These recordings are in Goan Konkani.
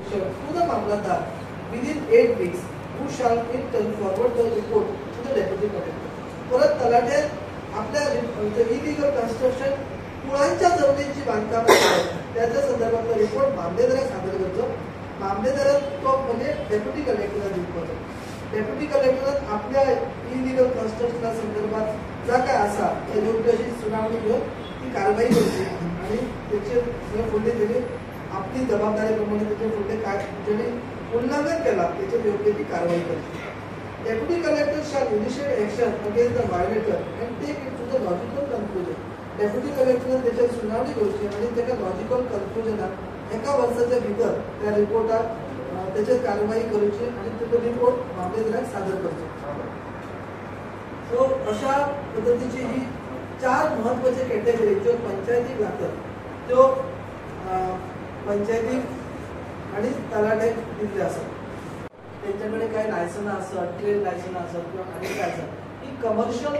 construction to the mamlatdar within 8 weeks, who shall in turn forward the report to the deputy collector. परत तलाट्यान आपल्या इलिगल कन्स्ट्रक्शन कुळांच्या जमनींची बांधकामां त्याच्या संदर्भातलो रिपोर्ट मामलेदाराक सादर करचो. मामलेदारान तो म्हणजे डेप्युटी कलेक्टराक दिवपाचो. डेप्युटी कलेक्टरान आपल्या इलिगल कन्स्ट्रक्शना संदर्भात जा काय आसा ते योग्य अशी सुनावणी घेवन ती कारवाई करची आनी तेचेर फुडले तेणी आपली जबाबदारी प्रमाणे तेचे फुडले काय जेणे उल्लंघन केला तेचेर योग्य ती कारवाई करची. Deputy collector shall initiate action against the violator and take it to the logical conclusion. Deputy कलेक्टरान तेचेर सुनावणी घेवची आनी तेका लॉजिकल कन्क्लुजनाक एका वर्साच्या भितर त्या रिपोर्टाक तेचेर कारवाई करची आनी तेचो रिपोर्ट मामलेदाराक सादर करचो. सो अशा पद्दतीची ही 4 म्हत्वाचे कॅटेगरी ज्यो पंचायतीक लागतात त्यो पंचायतीक आनी तलाट्याक दिल्ल्यो आसात. तेंच्याकडे काय लायसनां आसत, ट्रेड लायसनां आसत किंवा आनी काय आसत, ही कमर्शियल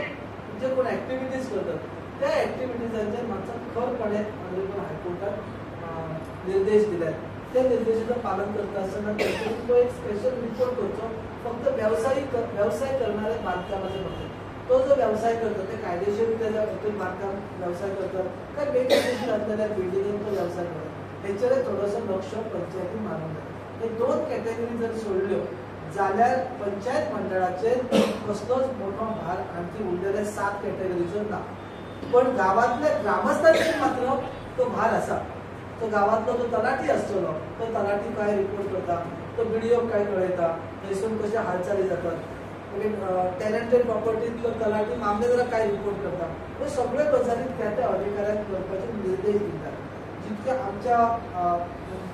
जे कोण एक्टिविटीज करतात त्या एक्टिविटीजांचेर मातसो खरपणे ऑनरेबल हायकोर्टान निर्देश दिल्यात. त्या निर्देशाचं पालन करता आसतना तेंच्यांनी तो एक स्पेशल रिपोर्ट करचो फक्त व्यवसाय करणाऱ्या बांधकामाच्या बाबतीत. तो जो व्यवसाय करता ते कायदेशीर त्याच्या बांधकाम व्यवसाय करतात काय बेकायदेशीर असलेल्या बिल्डिंगेन तो व्यवसाय करता हेचेर थोडंसं लक्ष पंचायतीन मारूंक जाय. हे 2 कॅटेगरी जर सोडल्यो जाल्यार पंचायत मंडळाचेर कसलोच मोठो भार आणखी उरलेल्या 7 कॅटेगरीचो ना, पण गावातल्या ग्रामस्थांचेर मात्र तो भार आसा. तो गावातलो तो तलाठी आसतलो तो तलाठी काय रिपोर्ट करता, तो बीडीओ काय कळयता, थंयसून कशे हालचाली जातात, मागीर टॅलंटेड प्रॉपर्टींतलो तलाठी मामलेदाराक काय रिपोर्ट करता, हे सगळे गजाली त्या त्या अधिकाऱ्यांक करपाचे निर्देश दितात. जितके आमच्या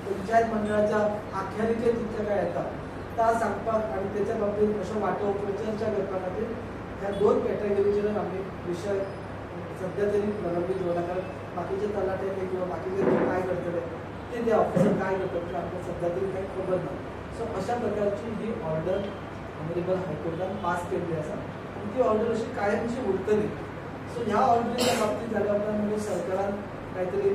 पंचायत मंडळाच्या अखत्यारीचेर जितके काय येता ता सांगपाक आनी तेच्या बाबतीत अशो वाटोवप चर्चा करपा खातीर ह्या 2 कॅटेगरीचेर आमी विशय सध्या तरी प्रलंबीत दवरला. कारण बाकीचे तलाटे किंवा बाकीचे लोक काय करतले ते ते ऑफिसर काय करतले ते आमकां सध्या तरी कांय खबर ना. सो अशा प्रकारची ही ऑर्डर ऑनरेबल हायकोर्टान पास केल्ली आसा आनी ती ऑर्डर अशी कायमची उरतली. सो ह्या ऑर्डरीच्या बाबतीत जाल्या उपरांत म्हणजे सरकारान काहीतरी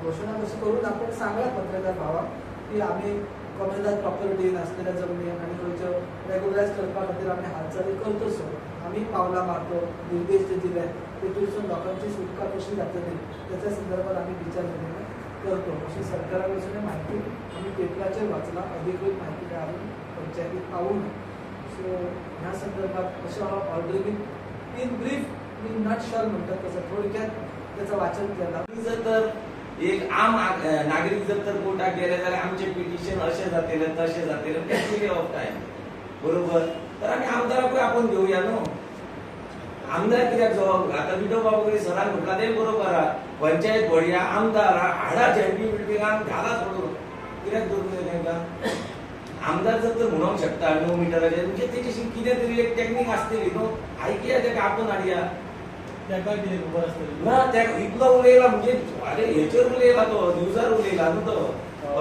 घोशणा कशी करून आपण सांगला पत्रकार भावाक की आमी कॉमनवेल्थ प्रॉपर्टी नासलेल्या जमनी आनी खंयच्यो रेगुलरायज करपा खातीर आमी हालचाली करतसो, आमी पावलां मारतो, निर्देश जे दिले तेतूंतसून लोकांची सुटका कशी जातली त्याच्या संदर्भात आमी विचार विनिमय करतो अशी सरकारा कडसून माहिती आमी पेपराचेर वाचला, अधिकृत माहिती काय अजून पंचायतीत पावूंक ना. सो ह्या संदर्भात अशें ऑर्डरी इन ब्रीफ इन नटशल म्हणटात तसं थोडक्यात त्याचं वाचन केला. जर तर एक आम नागरीक जर तर कोर्टाक गेले जाल्यार आमचे पिटिशन अशें जातलें तशें जातलें डिले ऑफ टायम बरोबर. तर आमी आमदाराकूय आपोवन घेवया न्हू. आमदार कित्याक जबाब आतां विठो बाबू कडेन सरान म्हटलां तें बरोबर आहा. पंचायत बॉडी आमदार हाडा झेडपी बिल्डिंगान घाला सोडून कित्याक दवरूंक जाय तांकां. आमदार जर तर म्हणूंक शकता 9 मिटराचेर म्हणजे तेची कितें तरी एक टॅक्नीक आसतली न्हू. आयकया ताका आपोवन हाडया ताका कितें खबर आसतली ना. ताका इतलो उलयला म्हणजे अरे हेचेर उलयला तो न्यूजार उलयला न्हू तो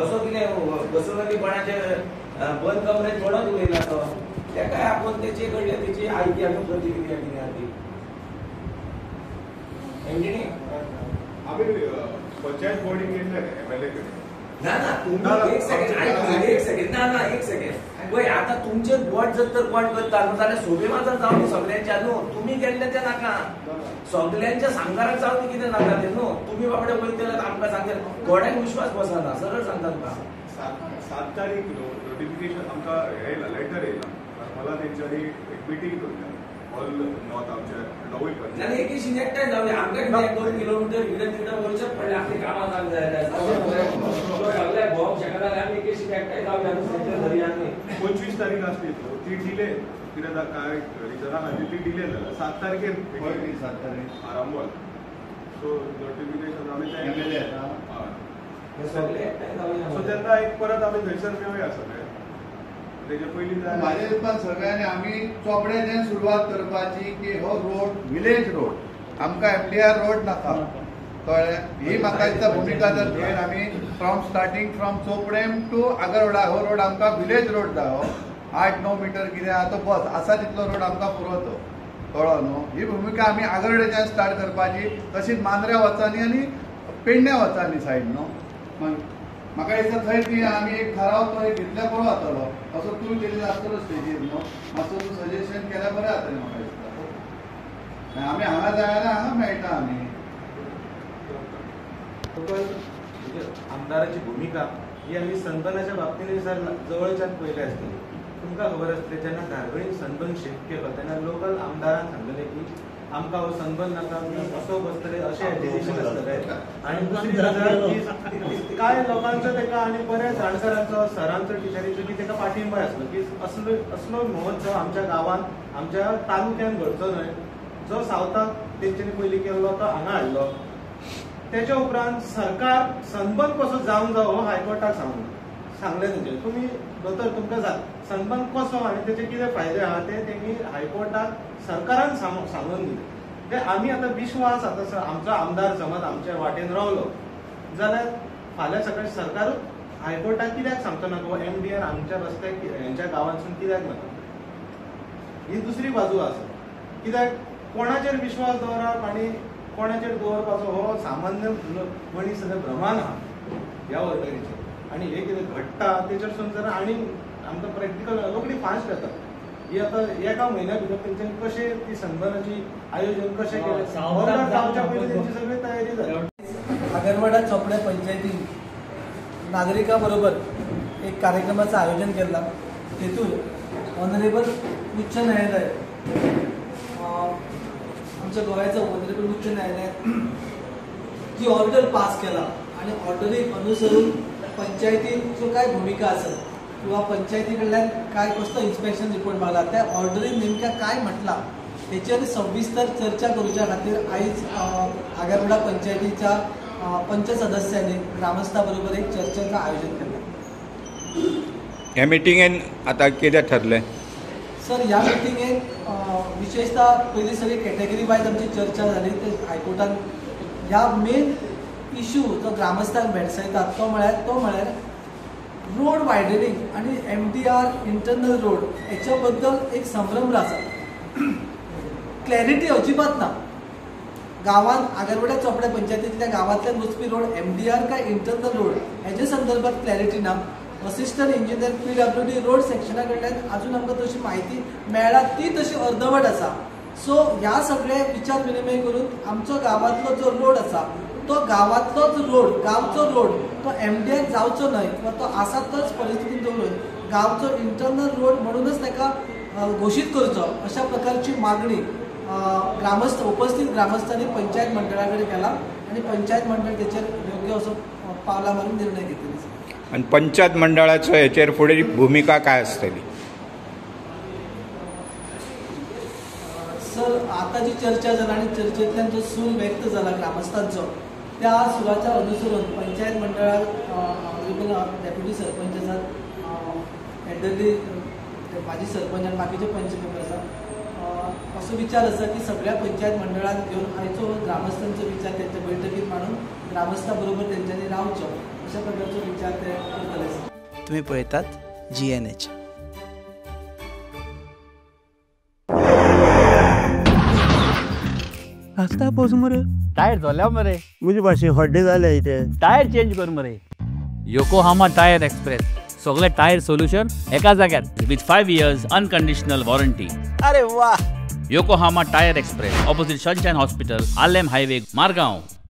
असो कितें बसवलीपणाचे बंद कमरेंत थोडोच उलयला तो. ताकाय आपोवन तेचे कडल्यान तेची आयकया न्हू प्रतिक्रिया कितें आहा ती. एमजीनी आमी पंचायत बॉडीक गेल्ले एमएलए कडेन. ना ना तुम्ही एक सेकंड एक सेकंड ना ना एक सेकंड पळय आतां तुमचेर बोट जर तर कोण करता न्हू जाल्यार सोबे जावन सगल्यांच्या न्हू तुमी गेल्ले ते नाका सगल्यांच्या सांगाराक जावन कितें नाका ते न्हू. तुमी बाबडे वयतले आमकां सांगतले थोड्यांक विश्वास बसना सरळ सांगता तुका. 7 तारीख नोटिफिकेशन आमकां येयला, लेटर येयला मला तेंच्यांनी एक मिटींग करूया ऑल नॉर्थ आमच्या णवूय पंचायत एक एकठांय जावया. आमकां 2 किलोमिटर इकडे तिकडे वयचेच पडलें आपली कामां जावंक जाय सगळे भोंवंक शकना आमी एक एकठांय जावया धरया न्ही. 25 तारीख आसली ती डिले कितें काय रिजना खातीर ती डिले जाला. 7 तारखेर 7 तारीख आरांबोल. सो नोटिफिकेशन आमी सगळे एकठांय जावया. सो तेन्ना एक परत आमी थंयसर मेळया सगळे तेजे पयलीं. म्हाज्या हिसपान सगळ्यांनी आमी चोपड्याच्यान सुरवात करपाची की हो रोड विलेज रोड आमकां एमडीआर रोड नाका कळ्ळें. ही म्हाका दिसता भुमिका जर घेवन आमी from starting from Chopdem to Agarwada हो रोड आमकां विलेज रोड जाय. हो 8-9 मिटर कितें आहा तो बस आसा तितलो रोड आमकां पुरो तो कळ्ळो न्हू. ही भुमिका आमी आगरवाड्याच्यान स्टार्ट करपाची, तशीच मांद्र्या वचानी आनी पेडण्या वचानी सायड न्हू. मागीर म्हाका दिसता थंय ती आमी एक ठराव तो एक घेतल्यार बरो जातलो असो तूं केल्लो आसतलो स्टेजीर न्हू, मातसो तूं सजेशन केल्यार बरें जातलें म्हाका दिसता. आमी हांगा जाय जाल्यार हांगा मेळटा. आमी लोकल म्हणजे आमदाराची भुमिका ही आमी सनबर्नाच्या बाबतींत सर जवळच्यान पळयली आसतली. तुमकां खबर आसतलें जेन्ना धारगळीन सनबर्न शिफ्ट केलो तेन्ना लोकल आमदारान सांगलें की आमकां हो सनबर्न नाका, आमी असो बसतले अशें एजिटेशन आसतलें. आनी दुसरी गजाल की कांय लोकांचो ताका आनी बऱ्या जाणकारांचो सरांचो टिचरींचो की ताका पाठिंबा आसलो की असलो असलो महोत्सव आमच्या गांवांत आमच्या तालुक्यांत घडचो न्हय. जो सावथाक तेंच्यांनी पयलीं केल्लो तो हांगा हाडलो. तेच्या उपरांत सरकार सनबर्न कसो जावंक जावो हो हायकोर्टाक सांगलें तेंचे तुमी दोतोर तुमकां सनबर्न कसो आनी तेचे कितें फायदे आहा ते तेणी हायकोर्टाक सरकारान सांगून दिले. ते आमी आतां विश्वास आतां आमचो आमदार समज आमच्या वाटेन रावलो जाल्यार फाल्यां सकाळीं सरकारूच हायकोर्टाक कित्याक सांगचो ना हो MDR आमच्या रस्त्याक हेंच्या गांवांतसून कित्याक नाका. ही दुसरी बाजू आसा. कित्याक कोणाचेर विश्वास दवरप आनी कोणाचेर दवरपाचो हो सामान्य मनीस सगळें भ्रमान आहा ह्या ऑर्डरीचेर. आनी हे कितें घडटा तेचेर सून जर आनी आमकां प्रॅक्टिकल रोखडी फास्ट येता. ही आतां एका म्हयन्या भितर तेंच्यांनी कशें ती सनबर्नाची आयोजन कशें केलें ऑर्डर जावच्या पयलीं तेंची सगळी तयारी जाली. आगरवाडा चोपड्या पंचायतीन नागरिकां बरोबर एक कार्यक्रमाचं आयोजन केलां. तेतून ऑनरेबल उच्च न्यायालय आमच्या गोव्याचं ऑनरेबल उच्च न्यायालय जी ऑर्डर पास केला आणि ऑर्डरीक अनुसरून पंचायतीच्यो काय भुमिका आसत किंवा पंचायती कडल्यान काय कसलो इन्स्पेक्शन रिपोर्ट मागला त्या ऑर्डरीन नेमक्या काय म्हटलां हेचेर सविस्तर चर्चा करूच्या खातीर आयज आगरवाडा पंचायतीच्या पंच सदस्यांनी ग्रामस्था बरोबर एक चर्चेचं आयोजन केलं. ह्या मिटिंगेन आतां कितें ठरलें सर? ह्या मिटिंगेन विशेषतः पयलीं सगळी कॅटेगरी वायज आमची चर्चा जाली. ते हायकोर्टान ह्या मेन इशू जो ग्रामस्थांक भेडसायतात तो म्हळ्यार रोड वायडनिंग आनी MDR internal road हेच्या बद्दल एक संभ्रम आसा. क्लॅरिटी अजिबात ना. गांवांत आगरवाड्या चोपड्या पंचायतींतल्या गांवांतल्यान वचपी रोड MDR काय इंटरनल रोड हेजे संदर्भात क्लॅरिटी ना. असिस्टंट इंजिनियर PWD road सेक्शना कडल्यान अजून आमकां तशी म्हायती मेळ्ळा ती तशी अर्दवट आसा. सो ह्या सगळे विचार विनिमय करून आमचो गांवांतलो जो रोड आसा तो गांवांतलोच रोड गांवचो रोड तो MDR जावचो न्हय किंवा तो आसा तोच परिस्थितीन दवरून गांवचो इंटरनल रोड म्हणूनच ताका घोशीत करचो अशा प्रकारची मागणी ग्रामस्थ उपस्थित ग्रामस्थांनी पंचायत मंडळा कडेन केला आनी पंचायत मंडळ तेचेर योग्य असो पावलां मारून निर्णय घेतले. आनी पंचायत मंडळाचो हेचेर फुडें भुमिका काय आसतली सर? आतां जी चर्चा जाला आनी चर्चेंतल्यान जो सूर व्यक्त जाला ग्रामस्थांचो त्या सुराच्या अनुसरून पंचायत मंडळाक ऑनरेबल डेप्युटी सरपंच आसात, एल्डरली माजी सरपंच आनी बाकीचे पंच मेंबर आसात, असो विचार आसा की सगळ्या पंचायत मंडळान घेवन आयचो ग्रामस्थांचो विचार त्यांच्या बैठकीत मांडून ग्रामस्था बरोबर तेंच्यांनी रावचो अशा प्रकारचो विचार ते करतले. तुमी पळयतात GNH. आस्ता पोस मरे टायर जाल्या मरे म्हजे भाशेन हड्डे जाले इथे टायर चेंज कर मरे. योकोहामा टायर एक्सप्रेस सगळे टायर सोल्युशन एका जाग्यार विथ 5 years unconditional warranty. अरे वा. Yokohama tyre express opposite Sunshine hospital, Arlem highway, Margao.